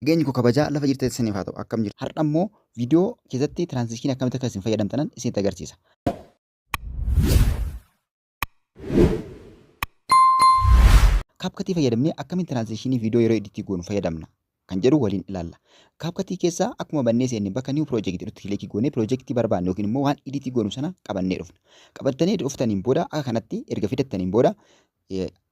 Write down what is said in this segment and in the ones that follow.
Nageenyi koo kabajaa lafa jirtanitti isiniif haa ta'u. Akkam jirtu? Har'a immoo viidiyoo keessatti transition akkamitti akka isin fayyadamtanan isinitti agarsiisa. CapCut fayyadamnee akkamiin transition viidiyoo yeroo editii goonu fayyadamna kan jedhu waliin ilaalla. CapCut keessa akkuma bannee seenne bakka new project jedhutti kilikii goonee piroojeektii barbaanne yookiin immoo waan editii goonu sana qabannee dhufna. Qabattanii dhuftaniin booda akka kanatti erga fidattaniin booda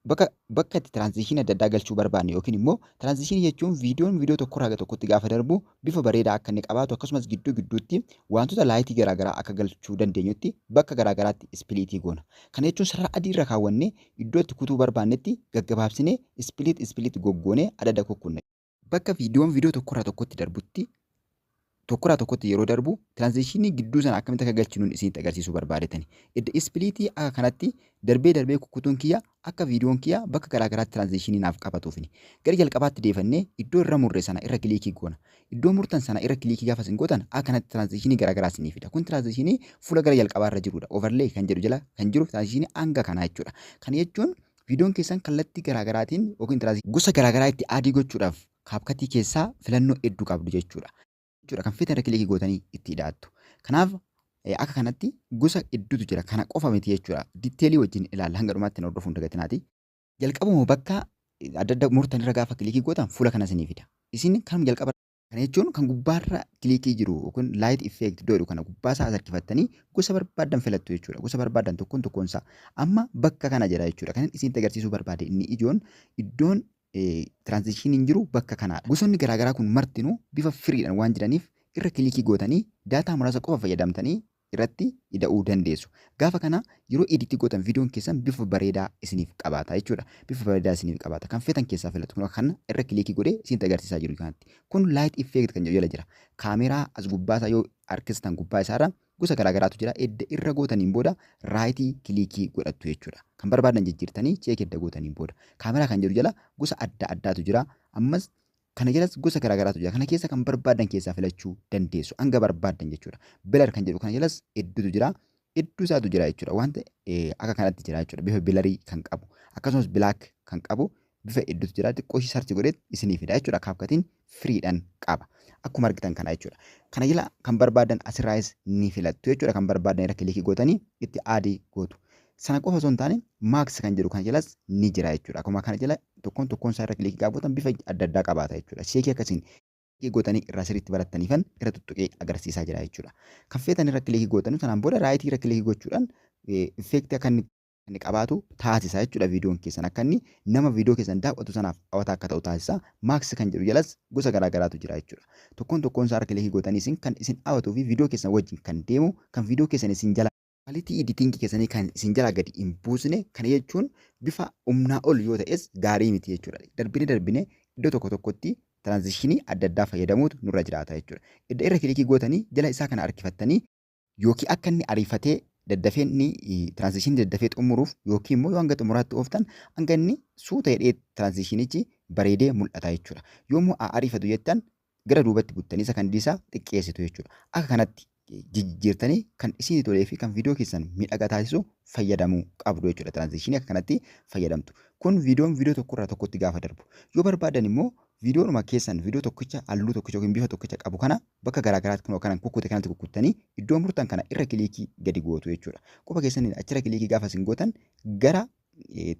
bakka itti transition adda addaa galchuu barbaanne, yookiin immoo transition jechuun viidiyoon viidiyoo tokkorraa gara tokkotti gaafa darbu bifa bareedaa akka inni qabaatu, akkasumas gidduu gidduutti wantoota lightii garaagaraa akka galchuu dandeenyutti bakka garaagaraatti splitii goona. Kana jechuun sarara adii irra kaawwannee iddoo itti kutuu barbaannetti gaggabaabsinee split split goggoonee adada kukkunna. Bakka viidiyoon viidiyoo tokkorraa tokkotti darbutti, tokkorraa tokkotti yeroo darbu transitionii gidduu sana akkamitti akka galchinuun isinitti agarsiisuu barbaadetani. Edda splitii akka kanatti darbee darbee kukkutuun kiyya akka viidiyoon kiyya bakka garaagaraatti transitionii naaf qabatuufini. Gara jalqabaatti deefannee iddoo irra murre sana irra kilikii goona. Iddoo murtan sana irra kilikii gaafa isin gootan akka kanatti transitionii garaagaraa isinii fida. Kun transitionii fuula gara jalqabaa irra jirudha. Overlay kan jedhu jala kan jiru transitionii hanga kanaa jechuudha. Kana jechuun viidiyoon keessan kallattii garaagaraatiin yookiin gosa garaagaraa itti add gochuudhaaf CapCutii keessaa filannoo hedduu qabdu jechuudha. Jechuudha kan feetan irra kilikii gootanii itti hidhaattu. Kanaaf akka kanatti gosa hedduutu jira. Kana qofa miti jechuudha. Detailii wajjin ilaalla, hanga dhumaatti na hordofuun dagatinaati. Jalqabuma bakka adda adda murtan irra gaafa kilikii gootan fuula kana isinii fida. Isin kan jalqaba kana jechuun kan gubbaarra kilikii jiru yookiin light effect iddoo jedhu kana gubbaa isaa as harkifattanii gosa barbaaddan filattu jechuudha. Gosa barbaaddan tokkoon tokkoon isaa. Amma bakka kana jira jechuudha. Kan isinitti agarsiisuu barbaade inni ijoon iddoon transitioniin jiru bakka kanaadha. Gosoonni garaagaraa kun martinuu bifa freedhaan waan jiraniif irra kilikii gootanii daataa muraasa qofa fayyadamtanii irratti ida'uu dandeessu. Gaafa kana yeroo editii gootan viidiyoon keessan bifa bareedaa isiniif qabaata jechuudha. Bifa bareedaa isiniif qabaata. Kan feetan keessaa filatu. Kun kana irra kilikii godhee isinitti agarsiisaa jiru kanatti. Kun light effect kan jedhu jala jira. Kaameraa as gubbaa isaa yoo harkistan gubbaa isaarra gosa garaagaraatu jira. Edda irra gootaniin booda rightii kilikii godhattu jechuudha. Kan barbaadan jijjiirtanii check edda gootaniin booda. Kaameraa kan jedhu jala gosa adda addaatu jira. Ammas kana jalas gosa garaagaraatu jira. Kana keessa kan barbaadan keessaa filachuu dandeessu. Hanga barbaadan jechuudha. Blur kan jedhu kana jalas hedduutu jira. Hedduu isaatu jira jechuudha. Wanta akka kanatti jira jechuudha. Bifa blurii kan qabu. Akkasumas black kan qabu bifa hedduutu jira. Xiqqoo ishii search godhee isinii fida jechuudha. CapCutiin freedhaan qaba. Akkuma argitan kana jechuudha. Kana jala kan barbaadan asirraayis ni filattu jechuudha. Kan barbaadan irra kilikii gootanii itti add gootu. Sana qofa osoo hin taane mask kan jedhu kana jalas ni jira jechuudha. Akkuma kana jala tokkoon tokkoon isaa irra kilikii gaafa gootan bifa adda addaa qabaata jechuudha. Checkii akkasiin gootanii irraa sirriitti barattaniifan irra tuttuqee agarsiisaa jira jechuudha. Kan feetan irra kilikii gootanii sanaan booda rightii irra kilikii gochuudhaan effectii akka inni qabaatu taasisa jechuudha. Viidiyoon keessan akka inni nama viidiyoo keessan daawwatu sanaaf hawwataa akka ta'u taasisa. Mask kan jedhu jalas gosa garaagaraatu jira jechuudha. Tokkoon tokkoon isaa irra kilikii gootanii isin kan isin hawwatuu fi viidiyoo keessan wajjin kan deemu, kan viidiyoo keessan isin jala quality editingii keessanii kan isin jalaa gadi hin buusne. Kana jechuun bifa humnaa ol yoo ta'es gaarii miti jechuudha. Darbine darbine iddoo tokko tokkotti transitionii adda addaa fayyadamuutu nurra jiraata jechuudha. Idda irra kilikii gootanii jala isaa kana harkifattanii yookiin akka inni ariifatee daddafee inni transitionii daddafee xumuruuf, yookiin immoo yoo hanga xumuraatti ooftan hanga inni suuta jedhee transitionichi bareedee mul'ata jechuudha. Yommuu ariifatu jettan gara duubatti buttanii sakandii isaa xiqqeessitu jechuudha. Akka kanatti jijjiirtanii kan isinii tolee fi kan viidiyoo keessan miidhagaa taasisu fayyadamuu qabdu jechuudha. Transitionii akka kanatti fayyadamtu. Kun viidiyoon viidiyoo tokkorraa tokkotti gaafa darbu. Yoo barbaadan immoo viidiyoonuma keessan viidiyoo tokkicha, halluu tokkicha yookiin bifa tokkicha qabu kana bakka garaagaraatti kunoo kanan kukkute kanatti kukkuttanii iddoo murtan kana irra kilikii gadi gootu jechuudha. Quba keessaniin achirra kilikii gaafa isin gootan gara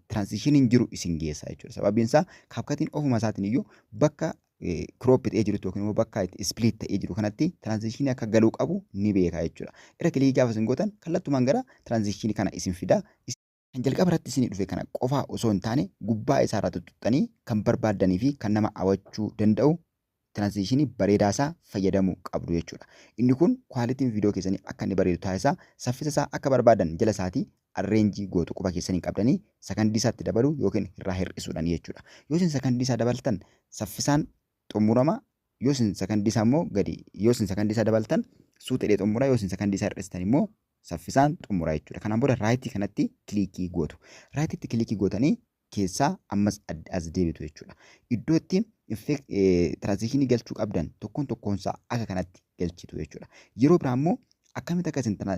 transitioniin jiru isin geessa jechuudha. Sababiin isaa CapCutiin ofuma isaatiin iyyuu bakka crop ta'ee jirutti yookiin immoo bakka itti split ta'ee jiru kanatti transitionii akka galuu qabu ni beeka jechuudha. Irra kilikii gaafa isin gootan kallattumaan gara transitionii kana isin fida. Kan jalqaba irratti isinii dhufe kana qofaa osoo hin taane gubbaa isaarraa tuttuqxanii kan barbaaddanii fi kan nama hawwachuu danda'u transitionii bareedaa isaa fayyadamuu qabdu jechuudha. Inni kun qualityn viidiyoo keessanii akka inni bareedu taasisa. Saffisa isaa akka barbaadan jala isaatii arrange gootu, quba keessanii qabdanii sakandii isaatti dabaluu yookiin irraa hir'isuudhaan jechuudha. Yoo isin sakandii isaa dabaltan saffisaan xumurama. Yoo isin sakandii isaa immoo gadi, yoo isin sakandii isaa dabaltan suuta jedhee xumura, yoo isin sakandii isaa hir'istan immoo saffisaan xumura jechuudha. Kanaan booda rightii kanatti kilikii gootu. Rightiitti kilikii gootanii keessaa ammas as deebitu jechuudha. Iddoo itti transitionii galchuu qabdan tokkoon tokkoon isaa akka kanatti galchitu jechuudha. Yeroo biraa immoo Akkamitti akka isin tana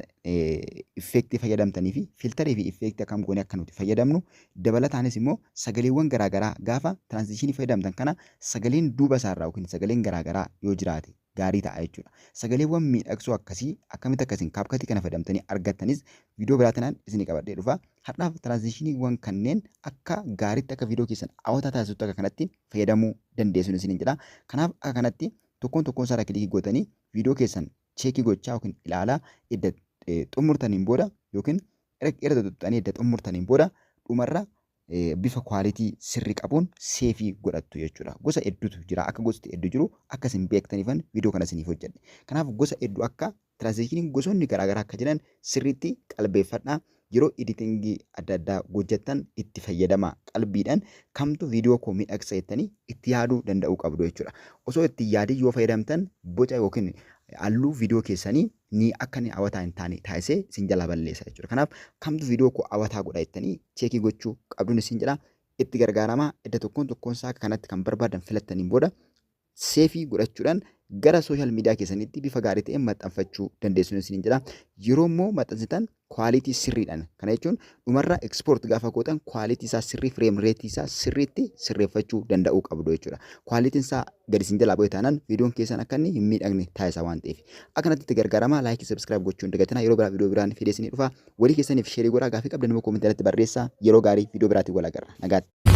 effectii fayyadamtanii fi filterii fi effectii akkam goonee akka nuti fayyadamnu, dabalataanis immoo sagaleewwan garaagaraa gaafa transitionii fayyadamtan kana sagaleen duuba isaarraa yookiin sagaleen garaagaraa yoo jiraate gaarii ta'a jechuudha. Sagaleewwan miidhagsoo akkasii akkamitti akka isin CapCutii kana fayyadamtanii argattanis viidiyoo biraatinaan isinii qabadhee dhufa. Har'aaf transitioniiwwan kanneen akka gaariitti akka viidiyoo keessan hawwataa taasisutti akka kanatti fayyadamuu dandeessu isiniin jedha. Kanaaf akka kanatti tokkoon tokkoon isaa clickii gootanii viidiyoo keessan checkii gochaa yookiin ilaalaa edda xumurtaniin booda yookiin irra tuttuqxanii edda xumurtaniin booda dhumarra bifa quality sirrii qabuun saveii godhattu jechuudha. Gosa hedduutu jira. Akka gosti hedduu jiru akka isin beektaniifan viidiyoo kana isiniif hojjedhe. Kanaaf gosa hedduu akka transitioniin gosoonni garaagaraa akka jiran sirriitti qalbeeffadhaa. Yeroo editingii adda addaa hojjettan itti fayyadamaa, qalbiidhaan kamtu viidiyoo koo miidhagsa jettanii itti yaaduu danda'uu qabdu jechuudha. Osoo itti yaadin yoo fayyadamtan boca yookiin halluu viidiyoo keessanii ni akka inni hawwataa hin taane taasisee isin jalaa balleessa jechuudha. Kanaaf kamtu viidiyoo koo hawwataa godha jettanii checkii gochuu qabduun isin jedha. Itti gargaaramaa. Edda tokkoon tokkoon isaa akka kanatti kan barbaadan filattaniin booda saveii godhachuudhaan gara social media keessanitti bifa gaarii ta'een maxxanfachuu dandeessu isiniin jedha. Yeroo immoo maxxansitan quality sirriidhaan, kana jechuun dhumarra export gaafa gootan quality isaa sirrii, frame rateii isaa sirriitti sirreeffachuu danda'uu qabdu jechuudha. Qualityn isaa gadi isin jalaa bu'e taanaan viidiyoon keessan akka inni hin miidhagne taasisa waan ta'eef. Akkanatti itti gargaaramaa. Likeii, subscribe gochuun dagatinaa. Yeroo biraa viidiyoo biraan fidee isinii dhufa. Walii keessaniif shareii godhaa. Gaafii qabdan immoo commentii irratti barreessaa. Yeroo gaarii, viidiyoo biraatiin wal agarra. Nagaatti.